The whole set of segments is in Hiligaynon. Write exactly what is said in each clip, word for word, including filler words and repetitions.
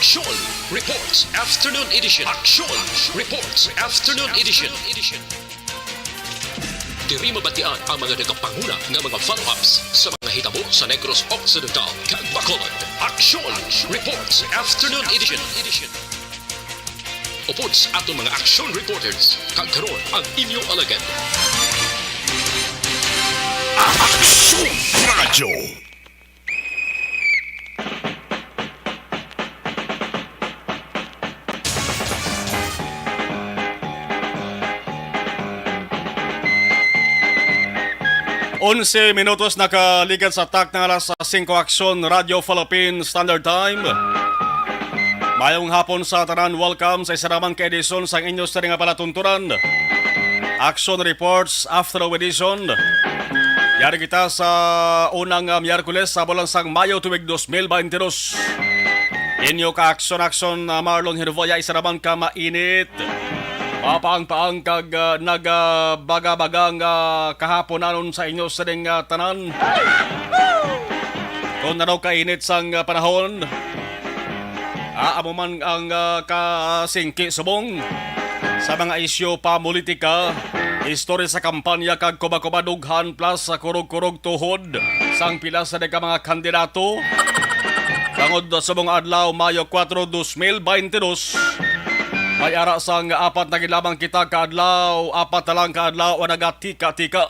Aksyon Reports Afternoon Edition. Aksyon Reports Afternoon Edition. Diri mabatian ang mga nagapanguna nga mga follow-ups sa mga hitabo sa Negros Occidental kag Bacolod. Aksyon Reports Afternoon Edition. Upod sa aton mga action reporters, kag karon ang inyo alagad. Aksyon Radyo. Onse minutos nakaligad sa takna nga alas singko, Aksyon Radyo Philippine Standard Time. Mayong hapon sa tanan. Welcome sa isa naman ka edisyon sang inyo sa nga palatuntunan, Action Reports After Edition. Yari kita sa unang, ah, Miyerkules sa bulan sang Mayo tuig dos mil baynte dos. Inyo ka aksyon-aksyon, ah, Marlon Hervoya, isa naman ka mainit, mapaang-paang kag, ah, nagabaga-baga nga kahaponanon sa inyo sining, ah, tanan. Kung ano kainit sang, ah, panahon, ah, amo man ang, ah, kasingki subong sa mga isyu pa politika, istorya sa kampanya kag kuba-kuba dughan plus sa kurog-kurog tuhod sang pila sa ka mga kandidato. Bangod subong adlaw, Mayo kuwatro, dos mil baynte dos, may ara sang apat na gid lamang kita ka adlaw, apat na lang ka adlaw ang nagatika-tika,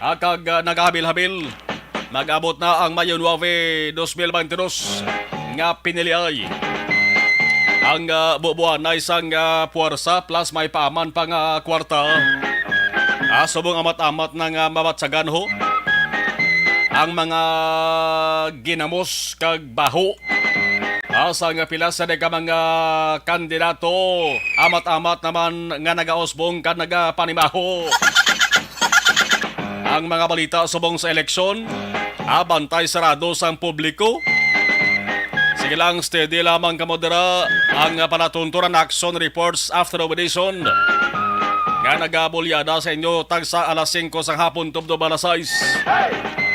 ah, kag, ah, nagahabil-habil. Mag-abot na ang Mayo nuebe, dos mil baynte dos nga piniliay. Ang, ah, bubuanay sang, ah, puwersa plus may paaman pa nga kwarta. Ah, subong amat-amat na nga mabatsagan ho ang mga ginamos kag baho. Asa nga pila sa ka mga kandidato, amat-amat naman nga nagausbong kag nagapanimaho. Ang mga balita subong sa eleksyon, abantay sarado sang publiko. Sige lang, steady lamang kamo dira. Ang palatunturan, Action Reports After Edition, nga nagabulyada sa inyo tagsa alas singko sang hapon tubtob alas sais.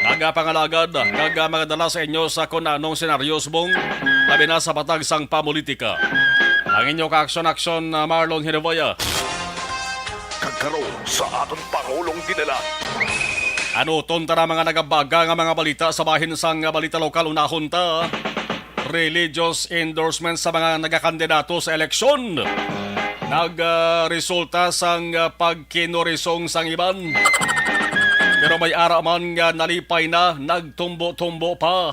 Nagapangalagad kag magadala sa inyo sa kun anong senaryo subong, labi na sa patag sang pamulitika. Ang inyo ka-aksyon-aksyon, ah, Marlon Hirevaya. Kag karon sa aton Pangulong Dinala. Anuton ta na mga nagabaga nga mga balita sa bahin sang, ah, balita lokal. Unahon ta, religious endorsement sa mga nagakandidato sa eleksyon nag, ah, resulta sang, ah, pagkinurisong sang iban. Pero may ara man nga nalipay na, nagtumbo-tumbo pa.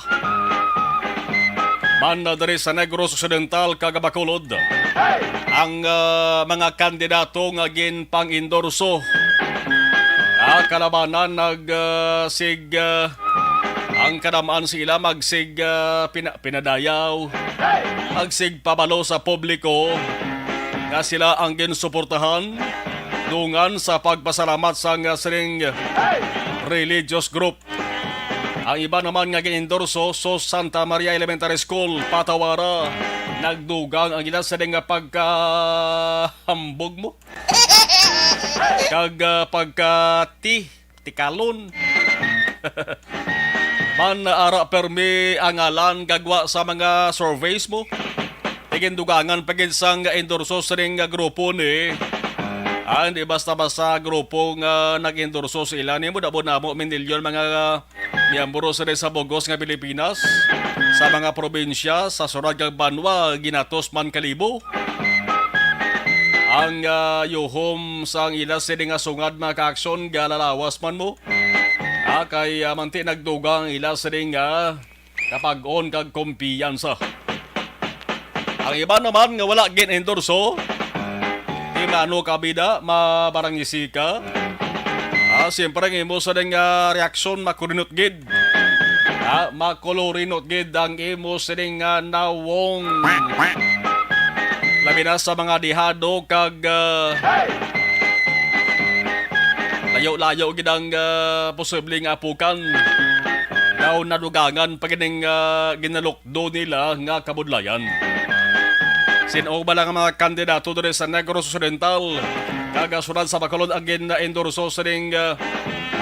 Man na diri sa Negros Occidental kag Bacolod, ang, ah, mga kandidato nga ginpang-endorso, ah, kalabanan nag, ah, sig, ah, ang kadamaan sa ila magsig, ah, pina-, pinadayaw, magsigpabalo sa publiko nga sila ang ginsuportahan dungan sa pagpasalamat sang sining religious group. Ang iba naman nga gin-endorso sa Santa Maria Elementary School, Patawara, nagdugang ang ila sining nga pagkahambog mo kag, ah, pagkati-, tikalon. Man ara permi ang ngalan gagwa sa mga surveys mo. Tigindugangan pa gid sang endorso sining nga grupo ni. Ah, hindi basta-basta grupo nga nag-endorso sa ila. Nimo dabo namo minilyon mga miyembro sini sa bugos nga Pilipinas, sa mga probinsya, sa syudad kag banwa, ginatos man kalibo. Ang, ah, yuhom sang ila sini nga sungad, mga kaaksyon, galalawas man mo. Ah, kay, ah, manti nagdugang ila sini nga kapag-on kag kumpiyansa. Ang iba naman nga wala gin-endorso, di maano ka bida, mabarangisi ka. Ah, siyempre ang imo sa ding, ah, reaksyon makurinot gid. Ah, makulurinot gid ang imo sa ding, ah, nawong. Labi na sa mga dihado kag, ah, layo-layo gid ang, ah, posible nga apukan. Daw nadugangan pa gining, ah, ginalok do nila nga kabudlayan. Sin-o ba lang ang mga kandidato diri sa Negros Occidental kag, ah, syudad sa Bacolod ang gin-endorso sining, ah,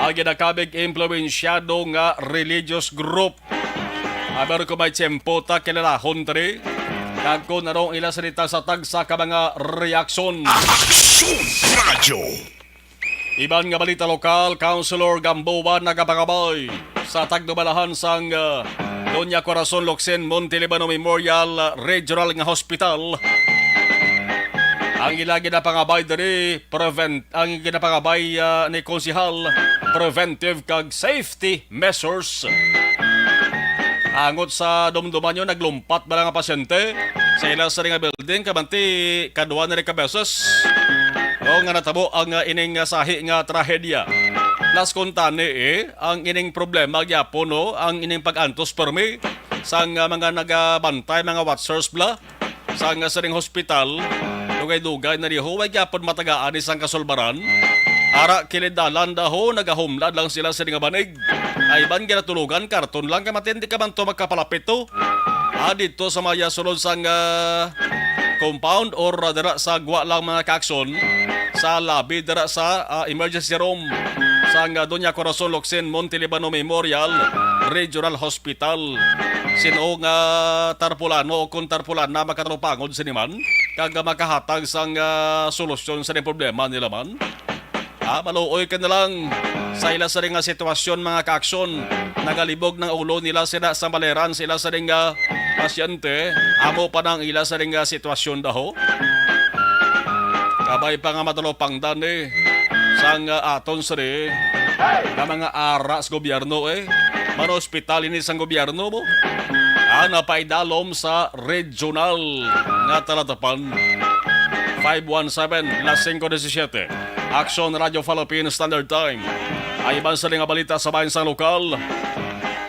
ang ginakabig impluwensyado nga religious group? Aber kung may tiyempo ta, kilalahon ta ni. Kag kung narong ila sa dita sa tagsa ka mga reaksyon. Aksyon Radyo. Iban nga balita lokal, Councilor Gamboa nagapangabay sa tagdumalahan sang, ah, Doña Corazon Locsin Montelibano Memorial Regional nga Hospital. Ang ila ginapangabay diri, prevent-, ang ginapangabay, ah, ni Konsehal, preventive kag safety measures. Angot sa dumduman nyo, naglumpat ba lang ang pasyente sa ila sa nga building? Kabanti, kadwa na rin ka beses, no, nga natabo ang, ah, ining, ah, sahi nga trahedya. Plus, kung tani, eh, ang ining problema gyapon, no, ang ining pag-antos permi sang, ah, mga nagabantay, mga watchers bla, sang, ah, sining hospital, dugay-dugay na diho, way gyapon matagaan ni sang kasulbaran. Ara, kilid dalan daho, nagahumlad lang sila sa nga banig. Ay ban ginatulugan, karton lang, kay matindi ka man to magkapalapit to. Ah, dito sa maya sulod sang, ah, compound or, ah, dira sa gwa lang, mga kaakson, sa lobby dira sa, ah, emergency room sang, ah, Doña Corazon Locsin Montelibano Memorial Regional Hospital. Sino nga tarpulano o kung tarpulana makatalupangod sini man, kag makahatag sang, ah, solusyon sa problema nila man? Ah, maluoy ka na lang sa ila sa nga sitwasyon, mga kaaksyon. Nagalibog ng ulo nila sila sa maleran sila sa nga pasyente. Amo pa nang ila sa nga sitwasyon daho. Kabay pa nga matalupangdan, eh, sang, ah, aton siri nga mga ara sa gobyerno, eh. Mga ospital ini sang gobyerno mo. Ah, napaidalom sa regional nga talatapan. Five one seven, las singko disisiyete. Aksyon Radyo Philippine Standard Time. Ay iban sa nga balita sa bayan sang lokal.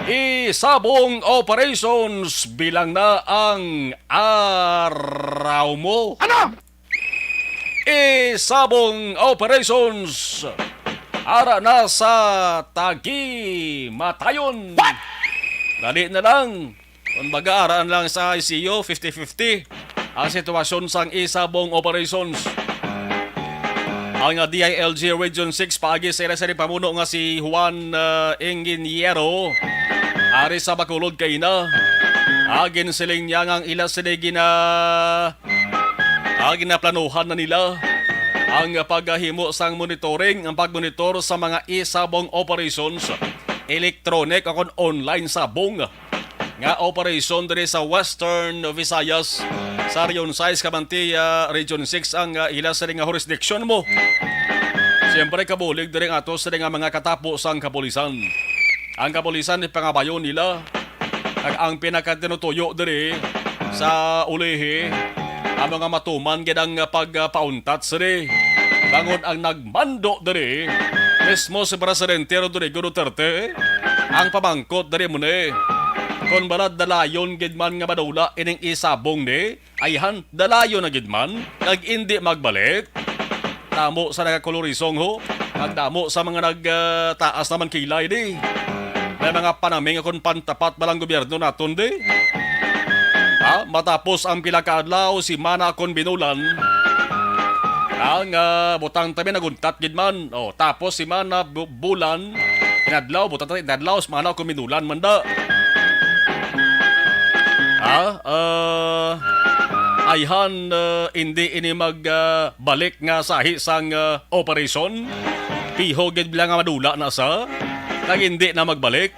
Isabong operations bilang na ang araw mo. Ano? Isabong operations. Ara na sa Tagimatayon. What? Dali na lang. Kung baga, araan lang sa I C U, fifty fifty ang sitwasyon sang isabong operations. Ang, ah, D I L G Region six paagi sa ila sa pamuno nga si Juan, ah, Ingeniero, ari sa Bacolod kay na. Ah, ginsiling niya nga ang ila sini gina-, ah, ginaplanuhan na nila ang paghimo sang monitoring, ang pagmonitor sa mga isabong operations, electronic o kon online sabong nga operasyon diri sa Western Visayas. Sa Region six, kamanti, ah, Region six ang, ah, ila sini nga jurisdiction mo. Siyempre, kabulig diri ang ato sini nga mga katapo sang kapulisan. Ang kapulisan, ipangabayon nila. Kag ang pinakatinutuyo diri sa ulihi, amo nga matuman gid ang pagpauntat sini. Bangod ang nagmando diri, mismo si Presidente Rodrigo Duterte, ang pamangkot diri mo ni. Kon bala dalayon gid man nga madula ining isabong ni, ayhan, dalayon na gid man, kag indi magbalik. Damo sa nagakolorisong ho, kag damo sa mga nag, ah, taas naman kilay di. May mga panaming akon pantapat ba lang gobyerno naton di? Ha? Matapos ang pila ka adlaw, semana akon binulan. Ang, ah, butang tabi naguntat gid man. Oh, tapos semana, bu-, bulan, inadlaw, butang tabi, inadlaw, semana akon binulan man da. Ha? Ah, ayhan, ah, indi ini mag, ah, balik nga sahi sang, ah, operasyon. Piho gid lang nga madula na sa, kag hindi na magbalik.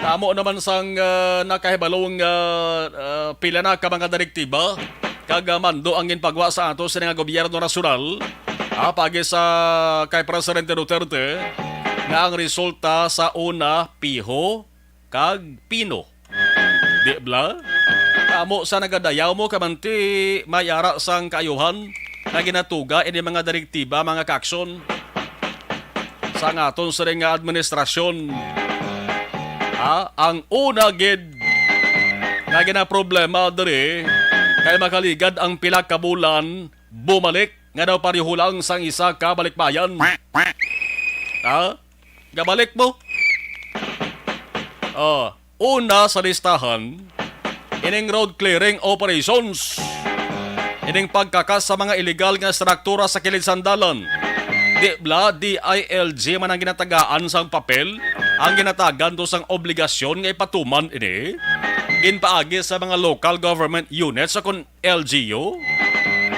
Tamo naman sang, ah, nakahibalong, ah, ah, pila na ka mga direktiba kag, ah, mando ang ginpagwa sa ato sa nga gobyerno nasyonal, ah, pagi sa kay Presidente Duterte, nga ang resulta sa una piho kag pino. Di bala? Amo sa nagadayaw mo, kamanti may ara sang kaayuhan nga ginatuga ini mga direktiba, mga kaaksyon sa nga aton siring nga administrasyon. Ha? Ang una gid nga ginaproblema diri kay makaligad ang pila ka bulan bumalik nga daw pareho lang sang isa ka balikbayan. Ha? Gabalik mo? Oh, una sa listahan, ining road clearing operations. Ining pagkakas sa mga illegal nga struktura sa kilid sang dalan. Di bala, D I L G man ang ginatagaan sang papel, ang ginatagan to sang obligasyon nga ipatuman ini. ginpaagi sa mga local government units o kon L G U?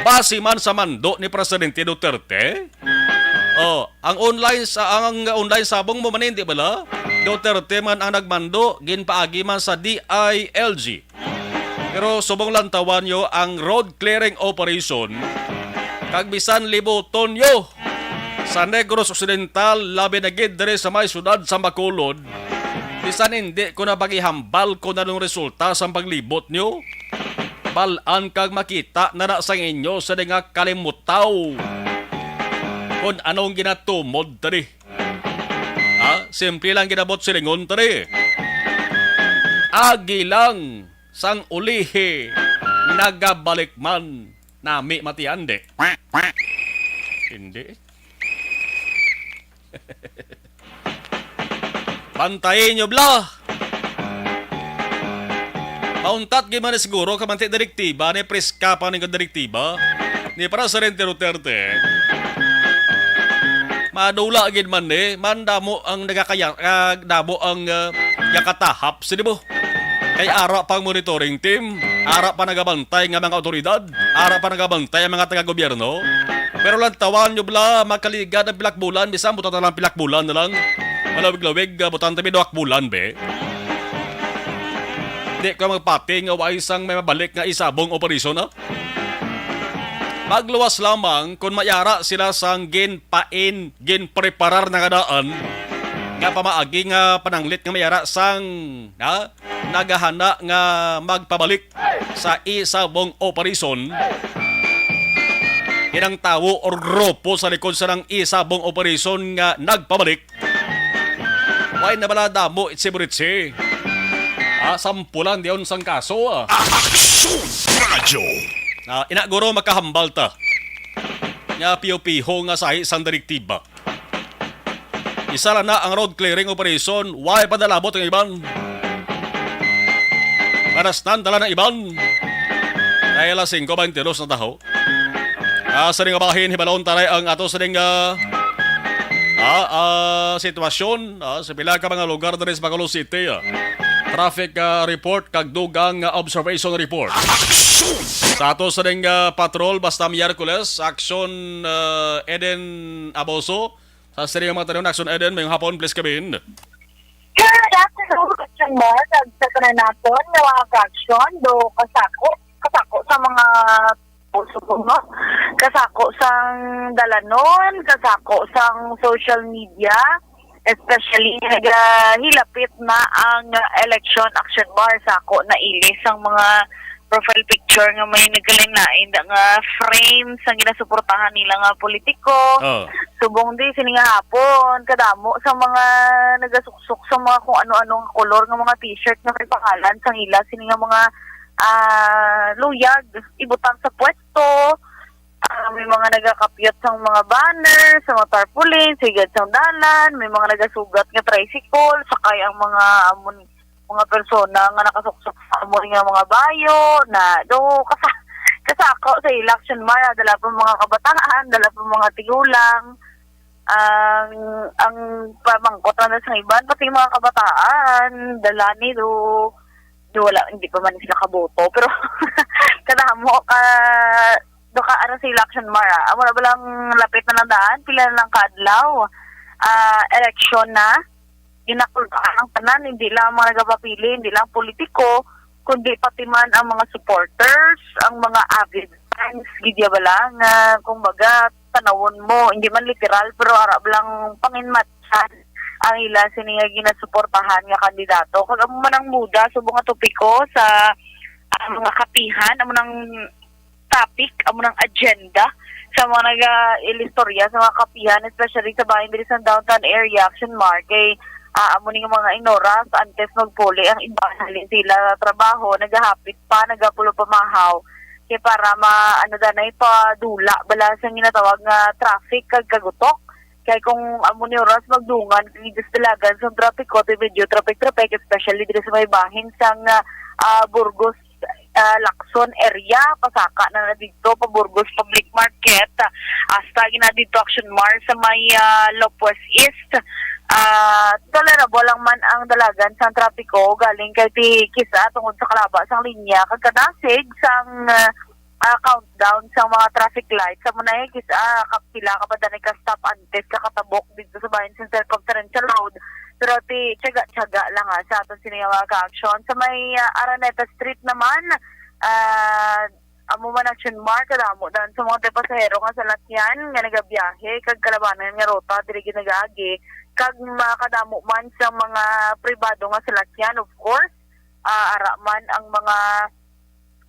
Base man sa mando ni Presidente Duterte? Oh, ang online sa, ang online subong mo man, hindi bala? Duterte man ang nagmando, ginpaagi man sa D I L G. Pero subong lantawan nyo ang road clearing operation, kag bisan libuton nyo sa Negros Occidental, labi na gid diri sa may siyudad sa Bacolod, bisan hindi ko na pagihambal kung anong resulta sang paglibot nyo. Bal-an kag makita na na sang inyo sa nga kalimutaw kung anong ginatumod tani. Ha? Simple lang ginabot silingon tani. Agi lang sang ulihi nagabalik man. Nami matian, di? Hindi. Bantayi nyo, bla! Mauntat gid man ni siguro ka manti direktiba ni, preska pa ni nga direktiba ni Presidente Duterte. Madula gid man ni, man damo ang nagakaya, ah, damo ang, ah, nakatahap, sini mo. Kay ara pa ang monitoring team, ara pa nagabantay nga mga awtoridad, ara pa nagabantay ang mga taga-gobyerno. Pero lantawan nyo, bla, makaligad ang pilak bulan, bisan butan na lang pilak bulan na lang. Malawig-lawig, ah, butan tabi duwak bulan, be. Di ko magpati nga wa isang may mabalik nga isabong operasyon, ah. Magluwas lamang kung mayara sila sang ginpain, ginpreparar na nga daan nga pamaagi nga pananglit nga mayara sang, ha, nagahana nga magpabalik sa isabong operasyon. Inang tawo or grupo sa likod sa nang isabong operasyon nga nagpabalik, way na bala damo itsi-buritsi. Ah, sampulan diyon sang kaso, ah. Aksyon Radyo. Ah, ina guro makahambal ta nga piho-piho nga sahi sang direktiba. Isa lang na ang road clearing operation, way pa nalabot ang iban. Parasnan dala ng iban. Kay alas singko beintidos na taho. Ah, sa nga bahin, hibalon taray ang ato sa nga, ah, ah, sitwasyon, ah, sa pila ka mga lugar diri sa Bacolod City, ah. Traffic, ah, report kag dugang, ah, observation report. Sa ato sa nga patrol, basta Miyerkules, Action, ah, Eden Aboso. Sa sini nga mga tanan, Action Eden, may hapon, please come in. Good afternoon, Action Mark. Ag sa tanan naton nga mga ka-action, do kasako, kasako sa mga, no? Kasako sang dalanon, kasako sang social media, especially nagahilapit na ang election, Action Mark, sako na ilis ang mga profile picture nga may nagkalain-lain da nga frame sang ginasuportahan nila nga politiko. Oh. Subong di sini nga hapon, kadamo sa mga nagasuksok sa mga kung ano-ano nga kolor nga mga t-shirt nga may pangalan sang ila sini nga mga, ah, luyag ibutang sa pwesto. Ah, may mga nagakapyot sang mga banner, sa mga tarpaulin, sa higad sang dalan, may mga nagasugat nga tricycle, sakay ang mga amon mga persona nga nakasuksok sa amo nga mga bayo na do kasa kasako sa election, Mara, dala pa mga kabataan, dala pa mga tigulang. Ang, ang pamangkot na sa iban, pati mga kabataan, dala ni do, do wala, hindi pa man sila kaboto, pero kadamo ka, do ka, ano, sa election, Mara. Amo na ba lang lapit na lang daan, pila na lang ka adlaw, ah, election na. Ginakulbaan ang tanan, hindi lang mga nagapapili, hindi lang politiko, kundi pati man ang mga supporters, ang mga avid fans, gidya bala, nga, kumbaga, tanawon mo, hindi man literal, pero ara lang panginmatyan ang ila sini nga ginasuportahan nga kandidato. Kag amo man ang muda subong nga topiko sa, ah, mga kapihan, amo nang topic, amo nang agenda sa mga nag-ilistorya sa mga kapihan, especially sa bahin diri sa downtown area, Action Mark, kay, ah, amo ni nga mga inoras antes magpuli ang iban halin sila trabaho, nagahapit pa, nagapulo pamahaw, kay para ma-, ano danay, padula bala sa ginatawag nga traffic kag kagutok. Kay kung amo ni oras magdungan kay just dalagan sa trapiko, kay medyo trapik-trapik, especially diri sa may bahin sang, ah, Burgos, ah, Lacson area, pasaka na na didto pa Burgos Public Market, hasta gina didto Action Mart sa may, ah, Lopez East, Ah, tolerable lang man ang dalagan sang trapiko galing kay ti kis-a tungod sa kalaba sang linya kag kadasig sang, ah, ah, countdown sang mga traffic lights. Amo na, eh, kis-a kapila ka pa danay ka stop antes ka katabok dito sa bahin sa Circumferential Road. Pero ti tiyaga-tiyaga lang, ah, sa aton sini nga mga ka-action. Sa may, ah, Araneta Street naman, ah, amo man ang Chinmar, kadamo dan sa mga pasahero nga salakyan nga nagabiyahe kag kalabanan nga ruta diri ginagaagi, kag makadamo man sa mga pribado nga salakyan, of course. Ah, ara man ang mga,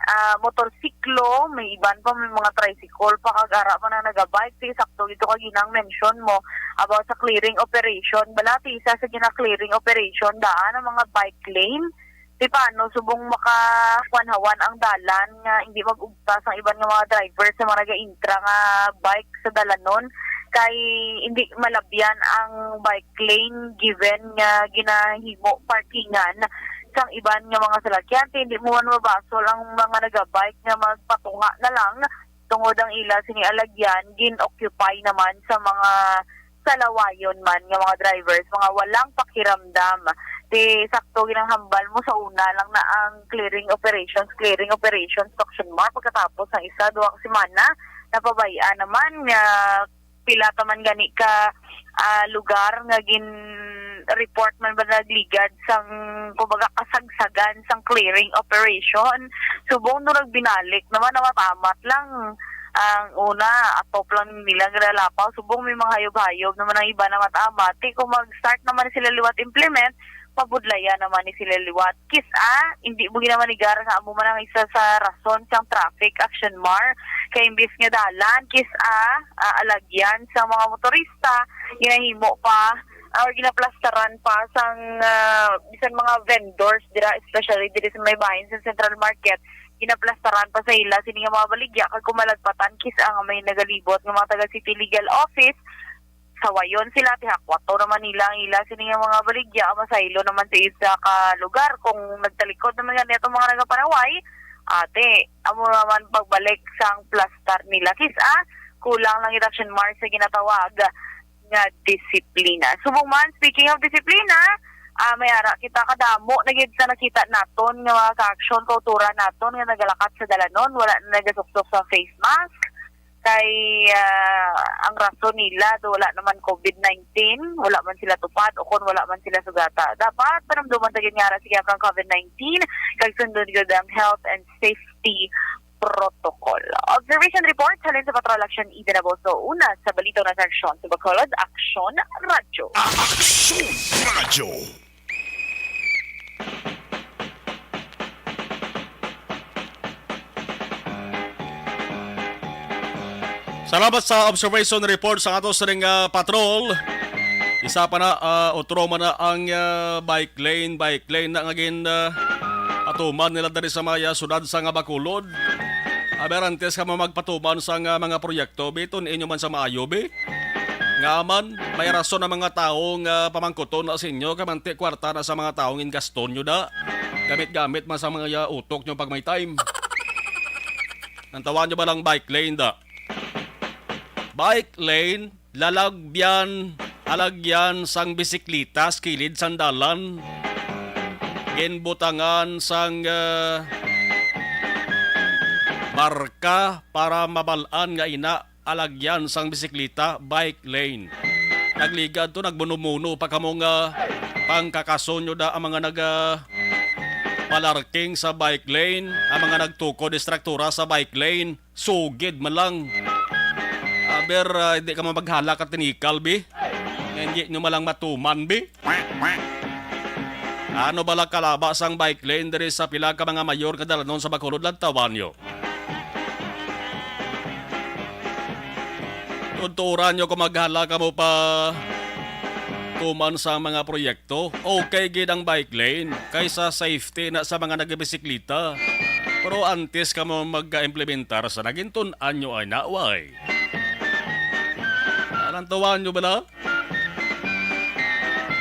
ah, motorsiklo, may iban pa, may mga tricycle pa, kag ara man ang nagabike. Ti sakto gid to kag ginang mention mo about sa clearing operation. Bala ti isa sa gina-clearing operation daan ang mga bike lane. Ti paano subong makakuanhawan ang dalan nga hindi mag-ugtas ang iban nga mga driver sa mga nagaintra nga bike sa dalanon, kay hindi malabyan ang bike lane given nga ginahimo parkingan sang iban nga mga salakyan. Ti hindi mo man mabasol ang mga nagabike nga magpatunga na lang tungod ang ila sini alagyan gin-occupy naman sa mga salawayon man nga mga drivers, mga walang pakiramdam. Ti sakto ginanghambal mo sa una lang na ang clearing operations, clearing operations, question mark, pagkatapos ng isa, duha ka semana, napabay-an naman nga pila pa man gani ka, ah, lugar nga gin-report man ba nagligad sang, kumbaga, kasagsagan sang clearing operation. Subong nung nagbinalik naman, namatamat lang. Ang una, atop lang nila ginalapaw. Subong may mga hayop-hayop naman ang iba na matamat. Ti kung mag-start naman sila liwat implement, mabudlayan naman ni sila liwat. Kis-a, hindi mo ginamanigar nga amo man ang isa sa rason sang traffic action mar. Kay imbis nga dalan, kis-a, ah, alagyan sa mga motorista, ginahimo pa, or ginaplastaran pa sang, ah, bisan mga vendors dira, especially diri sa may bahin sa Central Market, ginaplastaran pa sa ila sini nga mga baligya, kag kumalagpatan, kis-a nga may nagalibot nga mga taga City Legal Office, sawayon sila, tihakwato naman nila ang ila sini nga mga baligya, masaylo naman sa isa ka lugar. Kung nagtalikod naman gani atong mga nagapanaway, ate, amo naman pagbalik sang plastar nila. Kis-a, kulang lang gid action mark sa ginatawag nga disiplina. Subong man, speaking of disiplina, ah, may ara kita kadamo na gid sa nakita naton nga mga ka-action, kauturan naton nga nagalakat sa dalanon, wala na nagasuksok sa face mask. Kay, ah, ang rason nila, do wala naman covid nineteen, wala man sila tupad, o kon wala man sila sugata. Dapat panumduman ta gid nga ara sige kang covid nineteen, kag sundon gid ang health and safety protocol. Observation report halin sa Patrol Action Eden Abaso, una sa Balita na Seksyon sa Bacolod, Action Radyo. Action Radyo. Salamat sa observation report sa ato sining, ah, patrol. Isa pa na, ah, utro man na ang, ah, bike lane, bike lane na nga gin, ah, patuman nila diri sa may, ah, sudad sa nga Bacolod. Aber, antes ka mo magpatuman sa nga mga proyekto, bi, tun-in nyo man sa maayo, bi. Nga man, may rason ang mga tawo nga pamangkuton na sa inyo, kay manti kwarta na sa mga tawo nga ingaston nyo da. Gamit-gamit man sa mga utok nyo pag may time. Ang tawag nyo ba lang bike lane da? Bike lane, lalagyan, alagyan sang bisikleta sa kilid sang dalan. Ginbutangan sang, ah, marka para mabal-an nga ina alagyan sang bisikleta, bike lane. Nagligad to, nagbuno-muno pa kamo nga pangkakason nyo da ang mga naga palarking sa bike lane, ang mga nagtukod istruktura sa bike lane, sugid man lang. Aber, ah, hindi ka man maghalak at tinikal, bi. Hindi nyo malang matuman, bi. Ano bala kalaba sang bike lane diri sa pila ka mga mayor nga dalanon sa Bacolod, lantawan nyo. Tuturan nyo kung maghala kamo pa tuman sa mga proyekto. Okay gid ang bike lane kaysa safety na sa mga nagabisikleta. Pero antes kamo mag-implementar sa nagintun-an nyo ay naway. Alantawan nyo bala?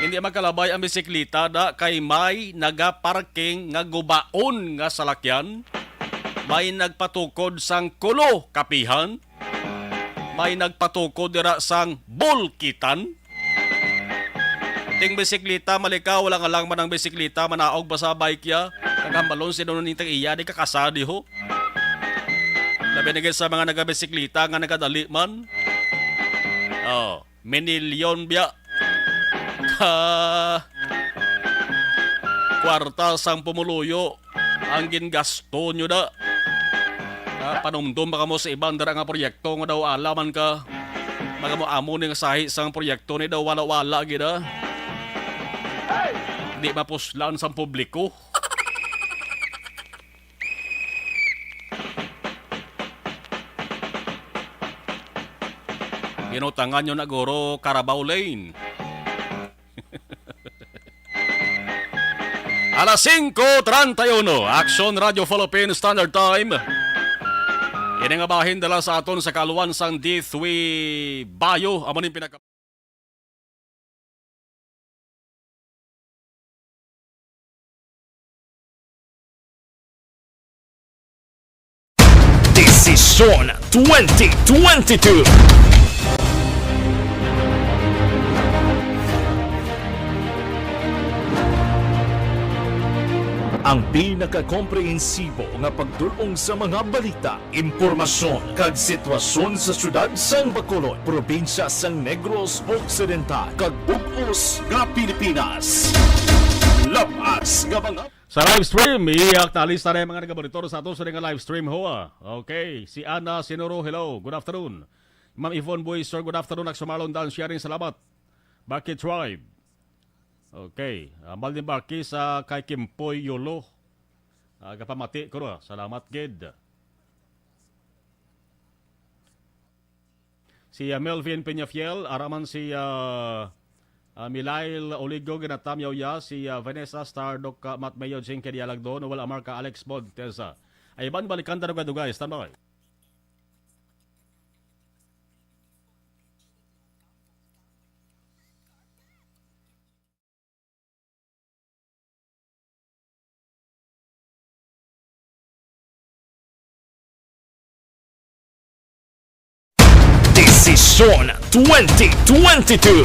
Hindi makalabay ang bisikleta da kay may nagaparking nga gubaon nga salakyan. May nagpatukod sang kulo, kapihan. May nagpatukod dira sang bulkitan. Ing bisikleta, malikaw, wala nga lang man ang bisikleta, manaog pa sa bike ya. Naghambalon sino ning tag iya, di kakasadi ho. Labi na gid sa mga nagabisikleta nga nagadali man. Oh, minilyon biya. Ka kwarta sang pumuluyo ang gingasto nyo da. Ah, panumdom ba kamo sa iban dira nga proyekto nga daw ala man ka? Magamo-amo ni nga sahi sang proyekto ni daw wala-wala gid, ah. Di mapuslan sang publiko. Ginutangan nyo na guro Carabao Lane. Alas singko treinta y uno, Aksyon Radio Philippine Standard Time. Ini nga bahin dala sa aton sa kaluan sang D three Bayo, amo ning pinaka Desisyon twenty twenty-two. Ang pinakakomprehensibo nga pagdul-ong sa mga balita, impormasyon, kag sitwasyon sa siyudad sang Bacolod, probinsya sang Negros Occidental, kag bug-os nga Pilipinas. Labas nga mga Sa live stream, iyak na lista na yung mga nagabonitor sa ato sa nga live stream, hoa. Okay, si Ana Sinuro, hello, good afternoon. Ma'am Yvonne Boy, sir, good afternoon. Akso Marlon Dan sharing, salamat. Bakit Tribe? Okay, ah, Maldi Marquez, ah, kay Kimpoy Yolo. Ah, kapamati ko, ah. Salamat, gid. Si, ah, Melvin Peñafiel, araman si, ah, ah, Milail Oligo, ginatamyaw ya, si, ah, Vanessa Star, Doc, ah, Matt Mayo, Jinky Dialagdo, Noel Amarca, Alex Monteza. Ay, iban balikan ta dugay-dugay, standby. Desisyon twenty twenty-two.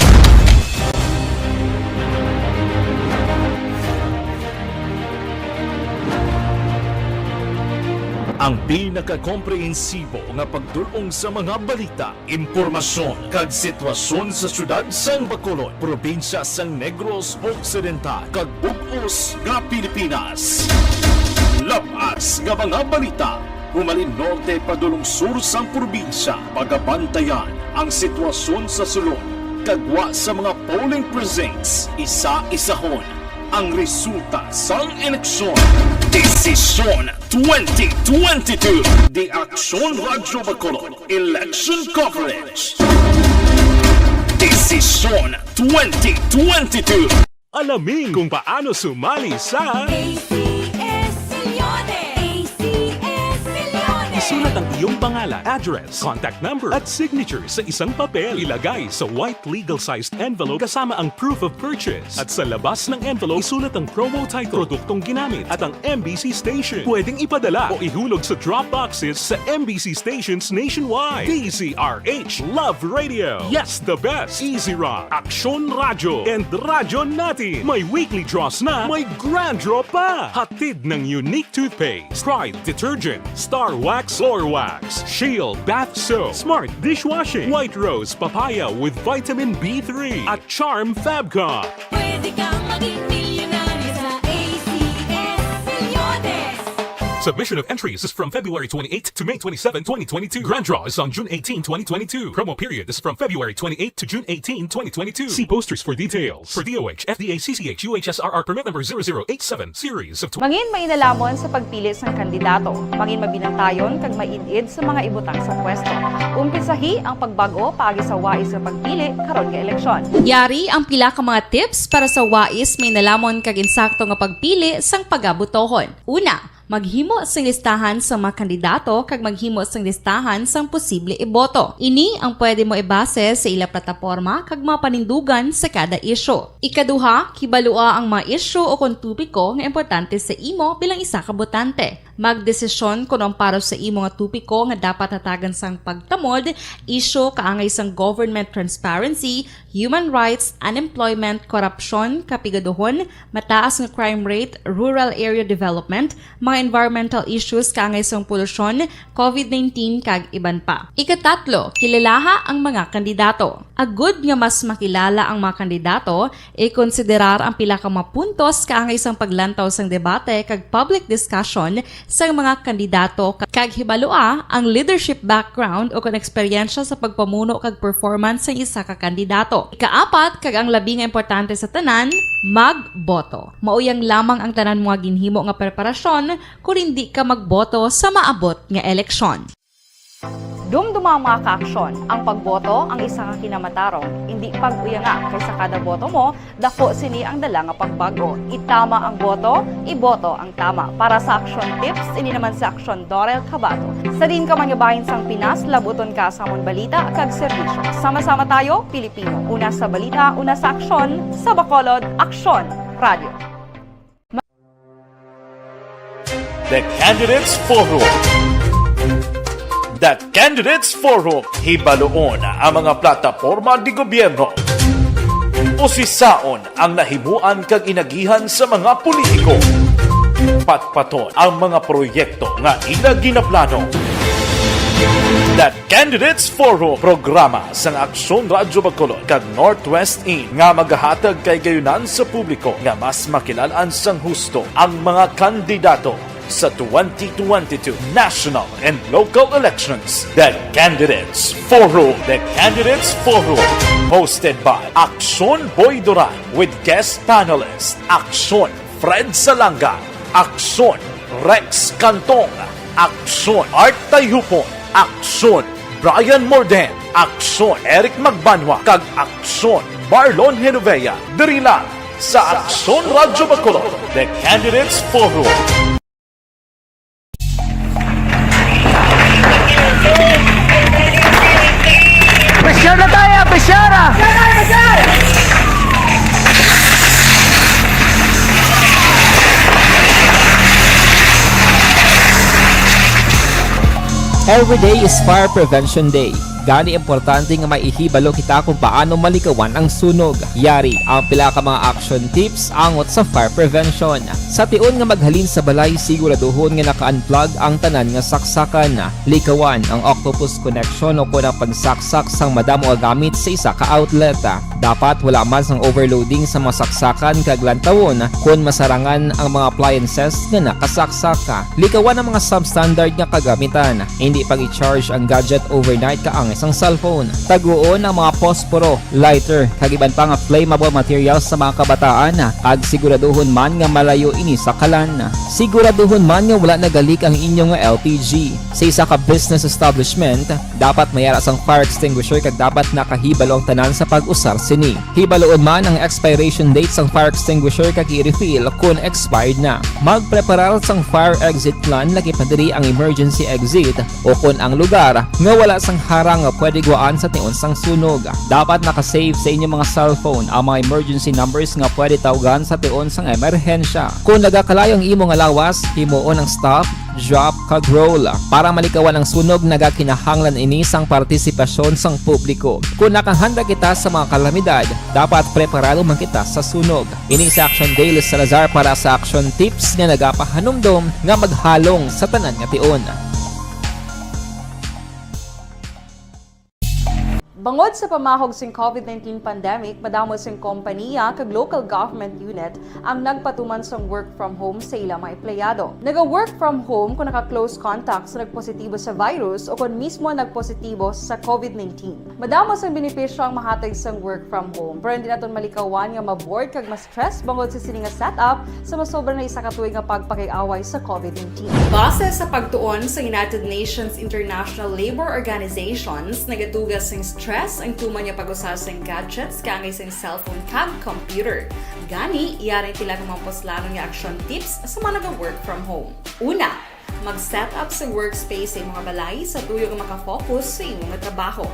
Ang pinakakomprehensibo nga pagdul-ong sa mga balita, impormasyon, kag sitwasyon sa siyudad sang Bacolod, probinsya sang Negros Occidental, kag bug-os nga Pilipinas. Labas nga mga balita, humalin norte padulong sur sang probinsya, pagabantayan ang sitwasyon sa sulod kag gwa sa mga polling precincts, isa-isahon ang resulta sang eleksyon. Desisyon twenty twenty-two. The Aksyon Radyo Bacolod Election Coverage. Desisyon twenty twenty-two. Alamin kung paano sumali sa A C S Millones. A C S Millones. Isulat ang iyong pangalan, address, contact number, at signature sa isang papel. Ilagay sa white legal-sized envelope kasama ang proof of purchase. At sa labas ng envelope, isulat ang promo title, produktong ginamit, at ang M B C station. Pwedeng ipadala o ihulog sa drop boxes sa M B C stations nationwide. D Z R H, Love Radio. Yes, the best. Easy Rock, Aksyon Radyo, and Radyo Natin. May weekly draws na, may grand draw pa. Hatid ng Unique Toothpaste, Pride Detergent, Star Wax Floor Wax, Shield Bath Soap, Smart Dishwashing, White Rose Papaya with Vitamin B three, at Charm Fabcon. Pwede kang maging milyonaryo sa A C S Millones. Submission of entries is from February twenty-eight to May twenty-seven, twenty twenty-two. Grand draw is on June eighteen, twenty twenty-two. Promo period is from February twenty-eight to June eighteen, twenty twenty-two. See posters for details. For D O H, F D A, C C H, U H S R R permit number zero zero eight seven, series of tw- Mangin mainalaman sa pagpili sang kandidato. Mangin mabinantayon kag maid-id sa mga ibutang sa pwesto. Umpisahi ang pagbag-o paagi sa wais nga pagpili karon nga eleksyon. Yari ang pila ka mga tips para sa wais mainalaman kag insakto nga pagpili sang pagabutohon. Una, maghimo sing listahan sa mga kandidato kag maghimo sing listahan sang posible iboto. Ini ang pwede mo ibase sa ila plataporma kag mga panindugan sa kada isyu. Ikaduha, kibalua ang mga isyu o kon topiko nga importante sa imo bilang isa ka botante. Magdesisyon kon ang para sa imo nga topiko nga dapat hatagan sang pagtamod, isyu kaangay sang government transparency, human rights, unemployment, korupsyon, kapigaduhon, mataas nga crime rate, rural area development, mga environmental issues kaangay sang polusyon, covid nineteen, kag iban pa. Ikatatlo, kilalaha ang mga kandidato. Agud nga mas makilala ang mga kandidato, ikonsiderar ang pila ka mga puntos kaangay sang paglantaw sang debate kag public discussion sang mga kandidato, kag hibalua ang leadership background o kon eksperyensya sa pagpamuno kag performance sang isa ka kandidato. Ikaapat, kag ang labi nga importante sa tanan, magboto. Mauyang lamang ang tanan mga ginhimo nga preparasyon kon indi ka magboto sa maabot nga eleksyon. Dumduma ang mga kaaksyon. Ang pagboto ang isa ka kinamatarong. Indi pag-uyanga, kay sa kada boto mo, dako sini ang dala nga pagbag-o. Itama ang boto, iboto ang tama. Para sa Aksyon Tips, ini naman si Aksyon Dorel Cabato. Sa diin ka man nga bahin sang Pinas, labuton ka sa amon balita kag serbisyo. Sama-sama tayo, Pilipino. Una sa balita, una sa aksyon, sa Bacolod, Aksyon Radio. The Candidates Forum. The Candidates Forum. Hibaluon ang mga plataporma di gobyerno. Usisaon ang nahimuan kag inagihan sa mga politiko. Patpaton ang mga proyekto nga ila ginaplano. The Candidates Forum, programa sang Aksyon Radyo Bacolod kag Northwest In, nga magahatag kay gayunan sa publiko nga mas makilal-an sang husto ang mga kandidato sa twenty twenty-two national and local elections. The Candidates Forum. The Candidates Forum, hosted by Aksyon Boy Duran with guest panelist Aksyon Fred Salanga, Aksyon Rex Cantong, Aksyon Art Tayhupon, Aksyon Brian Morden, Aksyon Eric Magbanwa, kag Aksyon Marlon Genovea, diri lang sa Aksyon Radyo Bacolod, The Candidates Forum. Presyar na tayo, presyar, ah! Every day is Fire Prevention Day. Gani, importante nga may ihibalo kita kung paano malikawan ang sunog. Yari ang pila ka mga action tips angot sa fire prevention. Sa tion nga maghalin sa balay, siguraduhon nga naka-unplug ang tanan nga saksakan. Likawan ang octopus connection o kon ang pagsaksak sang madamo nga gamit sa isa ka outlet. Dapat wala man sang overloading sa mga saksakan kag lantawon kon masarangan ang mga appliances nga nakasaksak. Likawan ang mga substandard nga kagamitan. Hindi pag-i-charge ang gadget overnight kaangay sang cellphone. Taguon ang mga posporo, lighter, kag iban pa nga flammable materials sa mga kabataan, kag siguraduhon man nga malayo ini sa kalan. Siguraduhon man nga wala nagalik ang inyo nga L P G. Sa isa ka business establishment, dapat may ara sang fire extinguisher kag dapat nakahibalo ang tanan sa pag-usar sini. Hibaluon man ang expiration date sang fire extinguisher kag i-refill kon expired na. Magpreparar sang fire exit plan, lakip na diri ang emergency exit o kon ang lugar nga wala sang harang nga pwede guwaan sa tion sang sunog. Dapat naka-save sa inyo mga cellphone ang mga emergency numbers nga pwede tawgan sa tion sang emerhensya. Kon nagakalayo ang imo nga lawas, himuon ang stop, drop, kag roll. Para malikawan ang sunog, nagakinahanglan ini sang partisipasyon sang publiko. Kon nakahanda kita sa mga kalamidad, dapat preparado man kita sa sunog. Ini si Action Dale Salazar para sa Action Tips nga nagapahanumdom nga maghalong sa tanan nga tion. Bangod sa pamahog sing covid nineteen pandemic, madamo sing kompaniya kag local government unit ang nagpatuman sang work from home sa ila mga empleyado. Naga-work from home kung naka-close contact sa nagpositibo sa virus o kon mismo nagpositibo sa covid nineteen. Madamo sang benepisyo ang mahatag sang work from home, pero hindi naton malikawan nga ma-bored kag ma-stress bangod sa sini nga setup sa masobra na isa ka tuig nga pagpakig-away sa covid nineteen. Base sa pagtuon sa United Nations International Labour Organizations, nagaduga sing stress ang tuman nga pag-usa sang gadgets kaangay sang cellphone kag computer. Gani, yari ang pila ka mga puslanon nga action tips sa mga naga-work from home. Una, mag-set up sa workspace sa imong balay sa tuyo nga makafocus sa imong trabaho.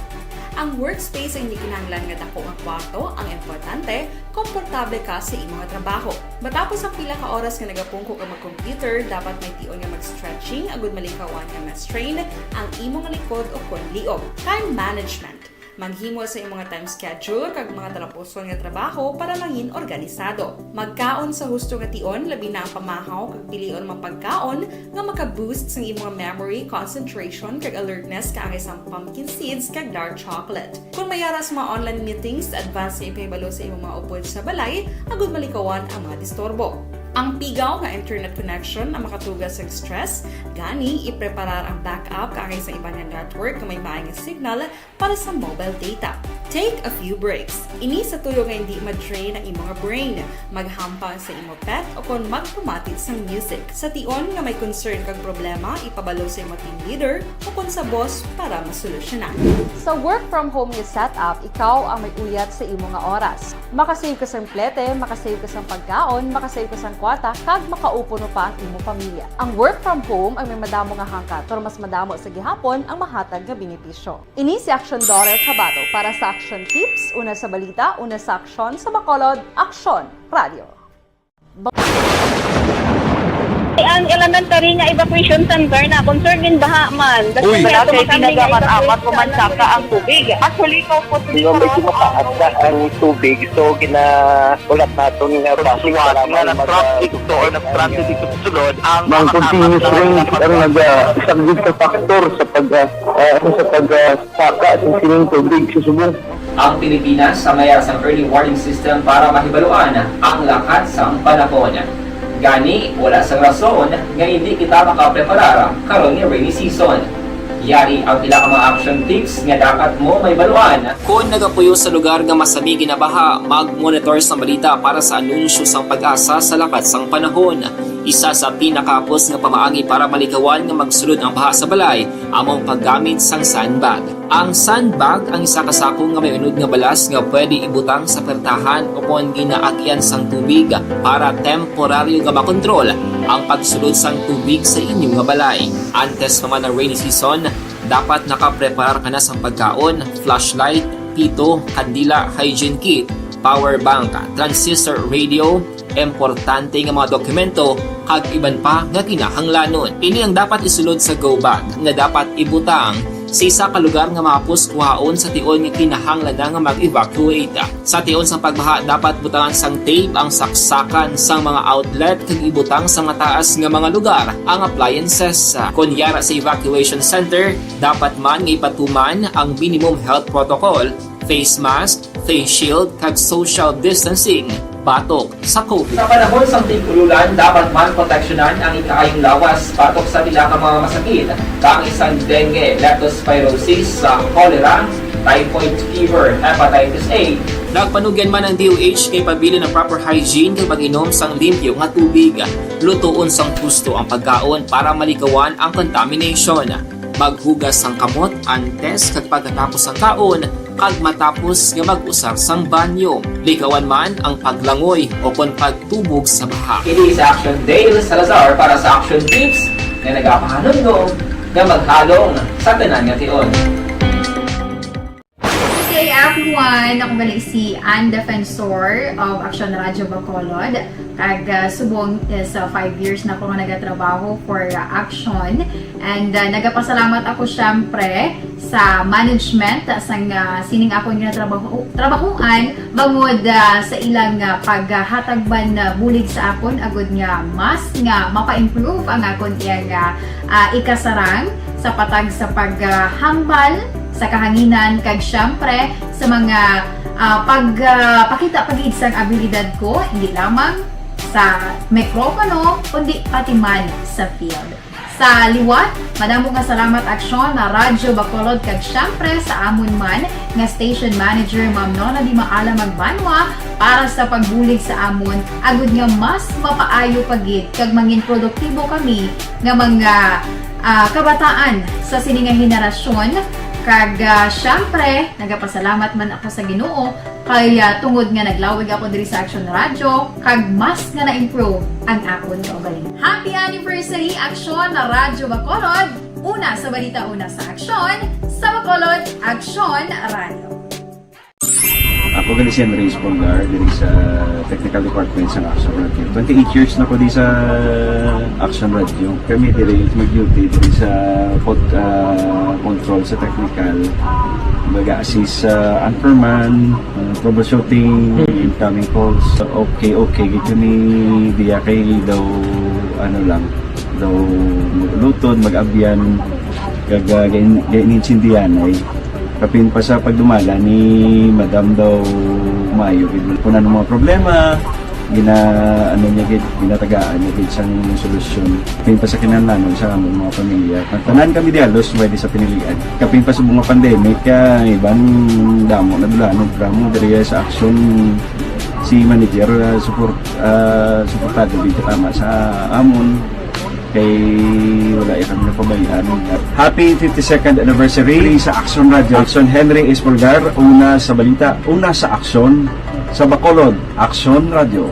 Ang workspace ang hindi kinahanglan nga dako nga kwarto, ang importante, komportable ka sa imong trabaho. Matapos ang pila ka oras nga nagapungko ka mag-computer, dapat may tion nga mag-stretching agud malikawan nga ma-strain ang imong likod o kon liog. Time management. Maghimo sa imong time schedule kag mga talapuson nga trabaho para mangin organisado. Magkaon sa husto nga tion, labi na ang pamahaw kag pilion mga pagkaon nga maka-boost sang imong memory, concentration, kag alertness kaangay sang pumpkin seeds kag dark chocolate. Kung may ara sa mga online meetings, advance nga ipahibalo sa imong mga upod sa balay agud malikawan ang mga disturbo. Ang pigaw nga internet connection ang makatuga sa stress, gani ipreparar ang backup kaangay sa iban nga network nga may maay nga signal para sa mobile data. Take a few breaks. Ini sa tuyo nga hindi ma-drain ang imong brain. Maghampang sa imo pet o kon magpamati sang music. Sa tion nga may concern kag problema, ipabalo sa imo team leader o kon sa boss para masolusyonan. Sa work from home nga setup, ikaw ang may uyat sa imo nga oras. Makasave ka sang plete, makasave ka sang pagkaon, makasave ka sang kwarta, kag makaupo pa ang imo pamilya. Ang work from home ang may madamo nga hangkat, pero mas madamo sa gihapon ang mahatag nga benepisyo. Ini si Action Daughter Kabato para sa Action Tips, una sa balita, una sa aksyon, sa Bacolod, Action Radio. Ang elementary nga evacuation center na concerned din baha man. Uy. Wala kay pinagamat-amat ko man saka ang tubig. Actually, ko po. Di ba may tumataas na ang tubig? So, ginaulat naton nga basi nga nag-traffic to or nag-transit dito sa sulod ang mga continuous rain ang nag-, ah, isang good factor sa pag, ah, ah, sa pag, ah, saka sa sining tubig sa subong. Ang Pilipinas ang may sang early warning system para mahibaluan ang lakat sang panahon. Gani, wala sang rason nga hindi kita makapreparar karon nga rainy season. Yari ang pila ka mga action tips nga dapat mo mahibaluan. Kon nagapuyo sa lugar nga masami ginabaha, mag-monitor sa balita para sa anunsyo sang PAGASA sa lakat sang panahon. Isa sa pinakahapos nga pamaagi para malikawan nga magsulod ang baha sa balay amo ang paggamit sang sandbag. Ang sandbag ang isa ka sako nga may unod nga balas nga pwede ibutang sa pertahan o kon ginaagian sang tubig para temporaryo nga makontrol ang pagsulod sang tubig sa inyo nga balay. Antes pa man ang rainy season, dapat nakapreparar ka na sang pagkaon, flashlight, pito, kandila, hygiene kit, power bank, transistor radio, importante nga mga dokumento, kag iban pa nga kinahanglanon. Ini ang dapat isulod sa go bag nga dapat ibutang sa isa ka lugar nga mahapos kuhaon sa tion nga kinahanglan na nga mag-evacuate. Sa tion sang pagbaha, dapat butangan sang tape ang saksakan sang mga outlet kag ibutang sa mataas nga mga lugar ang appliances. Kon yara sa evacuation center, dapat man nga ipatuman ang minimum health protocol, face mask, face shield, kag social distancing batok sa COVID. Sa panahon sang tig-ululan, dapat man proteksyonan ang ikaayong lawas batok sa pila ka mga masakit, kaangay sang dengue, leptospirosis, sa cholera, typhoid fever, hepatitis A. Nagpanugyan man ang D O H kay pabilin ang proper hygiene kag pag-inom sang limpyo nga tubig. Lutoon sang husto ang pagkaon para malikawan ang contamination. Maghugas sang kamot antes kag pagkatapos sang kaon, kag matapos nga mag-usar sang banyo. Likawan man ang paglangoy o kon pagtubog sa baha. Ini si Action Dale Salazar para sa Action Tips nga nagapahanumdom nga maghalong sa tanan nga tion. Good day, everyone. Ako gali si Ann Defensor of Action Radio Bacolod. Kag, ah, subong is, ah, five years na ko nga nagatrabaho for, ah, Action. And, ah, nagapasalamat ako, syempre, sa management, ah, sang, ah, sining akon nga trabaho, trabahoan, bangod, ah, sa ilang, ah, paghatag man, ah, bulig sa akon, agud nga mas nga mapa-improve ang akon iyang, ah, ah, ikasarang sa patag sa paghambal sa kahanginan, kag syempre sa mga, ah, pag, ah, pakita pa gid sang abilidad ko, hindi lamang sa mikropono, kundi pati man sa field. Sa liwat, madamo nga salamat, Aksyon na Radyo Bacolod, kag syempre sa amon man nga station manager, Ma'am Nona Di Maala Magbanwa, para sa pagbulig sa amon, agud nga mas mapaayo pa gid kag mangin produktibo kami nga mga, ah, kabataan sa sini nga henerasyon. Kag, ah, syempre, nagapasalamat man ako sa Ginoo kay, ah, tungod nga naglawig ako diri sa Action Radio, kag mas nga na-improve ang akon kaugalingon. Happy anniversary, Action na Radyo Bacolod! Una sa balita, una sa aksyon, sa Bacolod, Action Radio. Ako gali si Andres Polgar, diri sa technical department sa Action Radio. Twenty-eight years na ko di sa Action Radio. Kami diri mag-duty diri sa pod-, ah, control sa technical. Nag-assist sa anchorman, uh, troubleshooting, incoming calls. Okay, okay. Gito ni Dia kay daw, ano lang, daw luton, mag-abyan, kag uh, gain-, gain-intindihan ay kapin pa sa pagdumala ni Madam daw maayo gid. Kung ano mga problema, gina, ano niya gid, ginatagaan niya gid sang solusyon. Kapin pa sa kinahanglanon sa among mga pamilya. Ang tanan kami dialos, pwede sa pinilian. Kapin pa sa mga pandemic, kaya iban damo na dulanog, damo diri sa action si manager, ah, support, ah, suportado gid tama sa amon. Kay wala ya kami napabayaan. Happy fifty-second anniversary sa Action Radio. Action Henry Espolgar, una sa balita, una sa aksyon, sa Bacolod, Action Radio.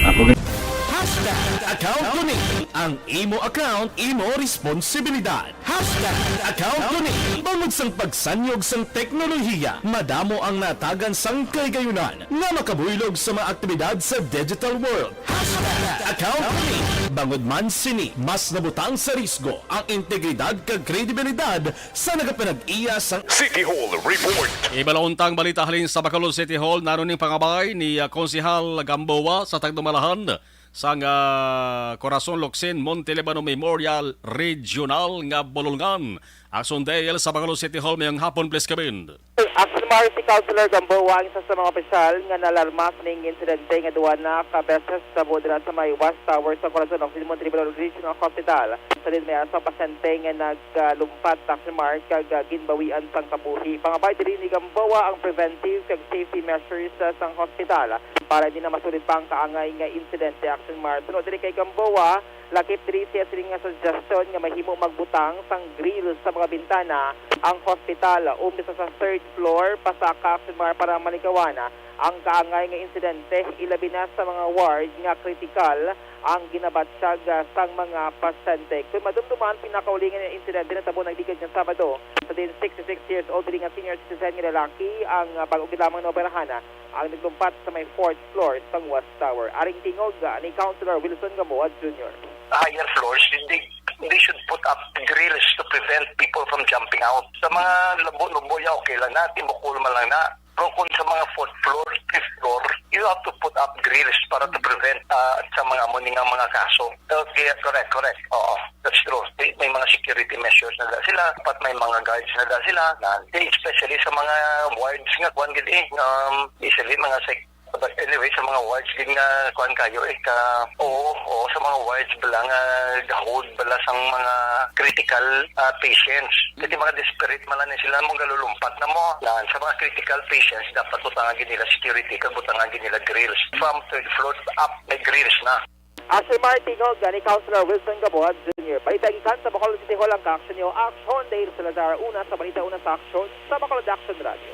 Ako gid. Hashtag account ko ni. Ang imo account, imo responsibilidad. Hashtag account ko ni. Bangod sang pagsanyog sang teknolohiya, madamo ang natagan sang kahigayonan nga makabuylog sa mga aktibidad sa digital world. Hashtag account ko ni. Bangod man sini, mas nabutang sa risgo ang integridad kag kredibilidad sa nagapanag-iya sang City Hall Report. Iba na unta ang balita halin sa Bacolod City Hall, naro ning pangabay ni, ah, Konsehal Gamboa sa Tagdumalahan sang, ah, Corazon Locsin Monte Libano Memorial Regional nga Bulolngan. Action Dale sa Bacolod City Hall, mayong hapon, please come in. Action Mar, si Councilor Gamboa ang isa sa mga opisyal nga nalarma sa ning insidente nga duha na ka beses sa dira sa may West Tower sa Corazon Locsin Monte Libano Regional Hospital. Sa din may asa pasyente nga nag ah, lumpat, Action Mar, kag, ah, ginbawian sang kabuhi. Pangabay diri ni Gamboa ang preventive kag safety measures, ah, sang hospital para hindi na masulit pa ang kaangay nga insidente, Action Mar. Suno diri kay Gamboa, lakip diri siya sining nga suggestion nga mahimo magbutang sang grill sa mga bintana ang hospital, umpisa sa third floor pasaka, Action Mar, para malikawan ang kaangay nga insidente, ilabi na sa mga ward nga kritikal ang ginabatyag, ah, sang mga pasyente. Kon madumduman, pinakauling nga insidente natabo nagligad nga Sabado sa din sixty-six years old diri nga senior citizen nga lalaki ang, ah, bag-o gid lamang naoperahan, ah, ang naglumpat sa may fourth floor sang West Tower. Aring tingog, ah, ni Councilor Wilson Gamboa Junior. Higher floors, they, they should put up grills to prevent people from jumping out. Sa mga labo-labo, ya, okay lang na, timbukol man lang na. Pero kung sa mga fourth floor, fifth floor, you have to put up grills para to prevent, ah, sa mga amo ni nga mga kaso. Okay, correct, correct. Oo, that's true. May, may mga security measures na da sila, dapat may mga guards na da sila. Na, especially sa mga wards nga, kuwan gid eh, um, easily mga psych-, but anyway, sa mga wards din nga, kuwan kayo eh, ka, oo, oo, sa mga wards bala nga, ga-hold bala sang mga critical, ah, patients. Kasi mga desperate man lang sila, mong galulumpat na mo. Na, sa mga critical patients, dapat butangan gid nila security, kag butangan gid nila grills. From third floor up, may grills na. Action Mar, tingog ni Councilor Wilson Gamboa Junior. Balita gikan sa Bacolod City Hall ang kaaksyon niyo, Action Dale Salazar, una sa balita, una sa aksyon, sa Bacolod Action Radio.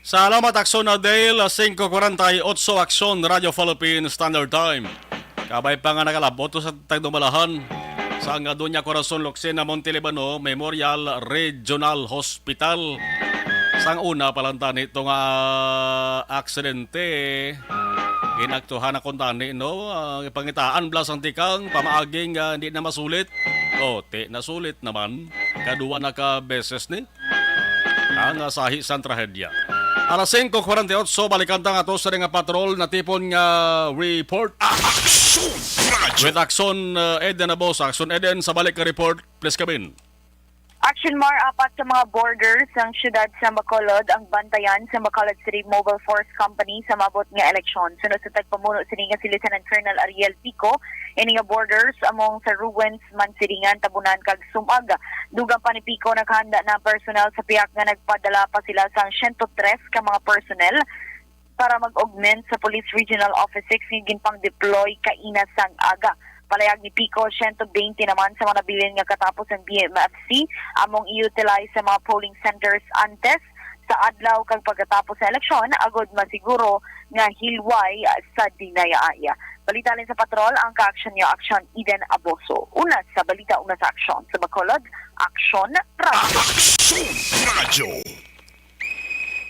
Salamat, Action Dale, singko kwarenta y otso, Action Radio Philippine Standard Time. Kabay pa nga nagalabot sa Tagdumalahan, sa nga Doña Corazon Locsin Monte Libano Memorial Regional Hospital. Sang una pa lang tani ito nga aksidente, ginaktuhan na kuntani, no? Ah, pangitaan bala sang tikang pamaaging, ah, hindi na masulit. O, ti, nasulit naman. Kaduwa na ka beses ni ang, ah, sahi sang trahedya. Alas singko kwarenta y otso, balikan ta nga to sa nga patrol, natipon nga report. Action Radyo. With Action, ah, Eden Abos. Action Eden, sa balik nga report, please come in. Action Mar, apat sa mga borders sang siyudad sa Bacolod ang bantayan sa Bacolod City Mobile Force Company sa maabot nga eleksyon. Suno sa tagpamuno sini nga si Lieutenant Colonel Ariel Pico, ini nga borders among sa Ruins, Mansiringan, Tabunan kag Sumag. Dugang pa ni Pico, nakahanda na ang personnel sa pihak nga nagpadala pa sila sang siyento tres ka mga personnel para mag-augment sa Police Regional Office six nga ginpang-deploy kaina sang aga. Palayag ni Pico, siyento bente naman sa mga nabilin nga katapos ang B M F C among i-utilize sa mga polling centers antes, sa adlaw kag pagkatapos sa eleksyon, agod masiguro nga hilway sa dinayay. Balita halin sa patrol, ang kaaksyon niyo, Action Eden Aboso. Una sa balita, una sa aksyon. Sa Bacolod, Action Radio. Action Radio.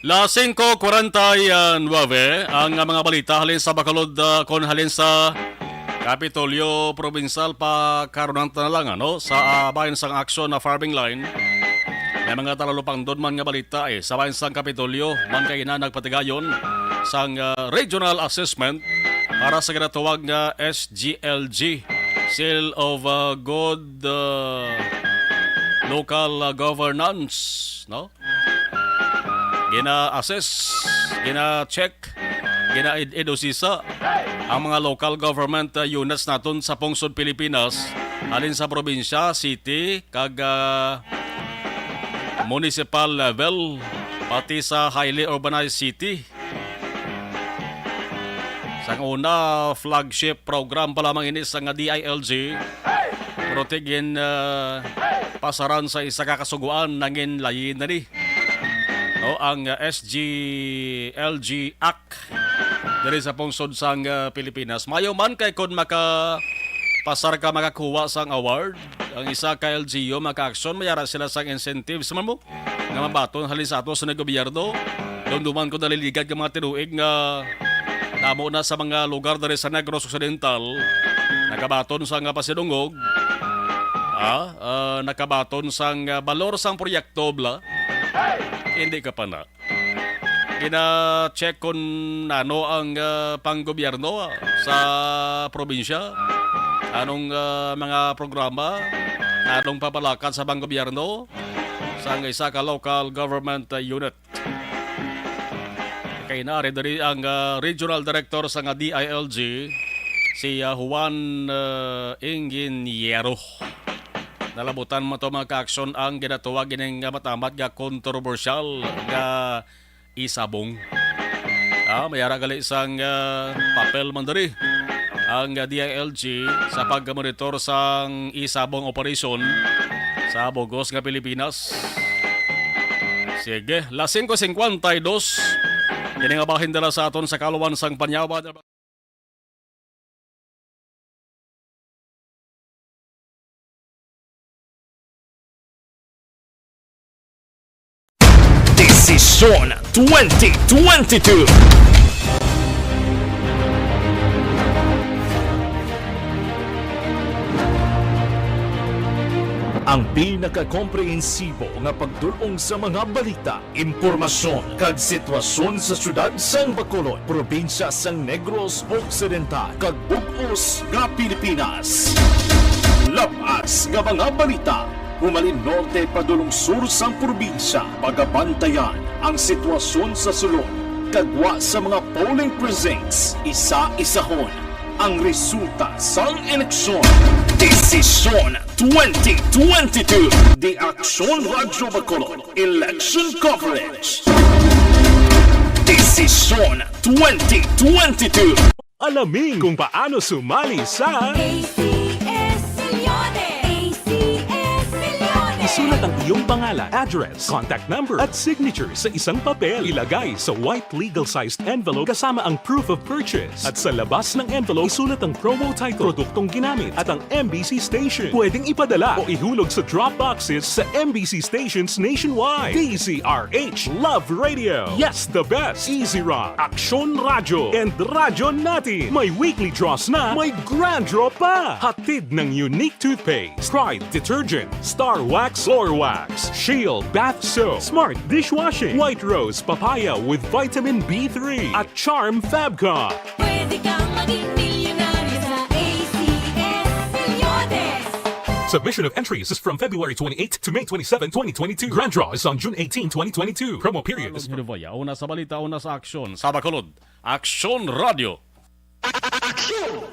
Las singko kwarenta y nuebe ang mga balita halin sa Bacolod, ah, kon halin sa Kapitolyo Provincial pa karon ang tanalangan, no? Sa, ah, bahin sang aksyon na farming line. May mga talalupangdon man nga balita, eh, sa bahin sang Kapitolyo, man kay ina nagpatigayon sang, ah, regional assessment para sa ginatawag nga S G L G, Seal of, ah, Good, ah, Local, ah, Governance, no? Gina-assess, gina-check, gina-id-id usisa ang mga local government, ah, units naton sa pungsod Pilipinas, halin sa probinsya, city, kag, ah, municipal level, pati sa highly urbanized city. Sang una, flagship program pa lamang ini sang D I L G, pero tigin, ah, pasaran sa isa ka kasugoan, nangin lain na ni, no, ang, ah, S G L G Act diri sa pungsod sang, ah, Pilipinas. Mayo man kay kun makapasar ka, makakuha sang award, ang isa ka L G U, maka-action, mayara sila sang incentives man mo nga mabaton halin sa ato sa gobyerno. Dumduman ko naliligad nga mga tinuig nga namo na sa mga lugar diri sa Negros Occidental, nakabaton sang pasidungog, ah, ah, nakabaton sang, ah, balor sang proyekto, bla. Hindi ka pa na. Gina-check kun nano ang, ah, panggobyerno, ah, sa probinsya. Anong, ah, mga programa? Anong papalakat sa panggobyerno? Sang isa ka local government, ah, unit. Kay naari diri ang, ah, regional director sa nga D I L G, si, ah, Juan, ah, Ingeniero. Nalabutan man to, mga ka-aksyon, ang ginatawag ining, ah, matamat nga kontrobersyal nga isabong. Ah, may ara gali sang, ah, papel man diri ang, ah, D I L G sa pagmonitor sang isabong operasyon sa bugos nga Pilipinas. Sige, las singko singkwenta y dos. Kini nga bahin dala sa aton sa kaluwan sang panyawa. Desisyon twenty twenty-two. Ang pinakakomprehensibo nga pagdul-ong sa mga balita, impormasyon, kag sitwasyon sa siyudad sang Bacolod, probinsya sang Negros Occidental, kag bug-os nga Pilipinas. Lab-as nga mga balita, humalin norte padulong sur sang probinsya, pagabantayan ang sitwasyon sa sulod, kag gwa sa mga polling precincts, isa-isahon ang resulta sang eleksyon. Desisyon twenty twenty-two. The Aksyon Radyo Bacolod Election Coverage. Desisyon twenty twenty-two. Alamin kung paano sumali sa A C S Millones. A C S Millones. Isulat ang iyong pangalan, address, contact number, at signature sa isang papel. Ilagay sa white legal-sized envelope kasama ang proof of purchase. At sa labas ng envelope, isulat ang promo title, produktong ginamit, at ang M B C station. Pwedeng ipadala o ihulog sa drop boxes sa M B C stations nationwide. D Z R H, Love Radio. Yes, the best. Easy Rock, Aksyon Radyo, and Radyo Natin. May weekly draws na, may grand draw pa. Hatid ng Unique Toothpaste, Pride Detergent, Star Wax Floor Wax, Shield Bath Soap, Smart Dishwashing, White Rose Papaya with Vitamin B three, at Charm Fabcon. Pwede kang maging milyonaryo sa A C S Millones. Submission of entries is from February twenty-eight to May twenty-seven, twenty twenty-two. Grand draw is on June eighteen, twenty twenty-two. Promo period is Along Hirvaya, una sa balita, una sa aksyon. Sa Bacolod, Aksyon Radyo. Aksyon!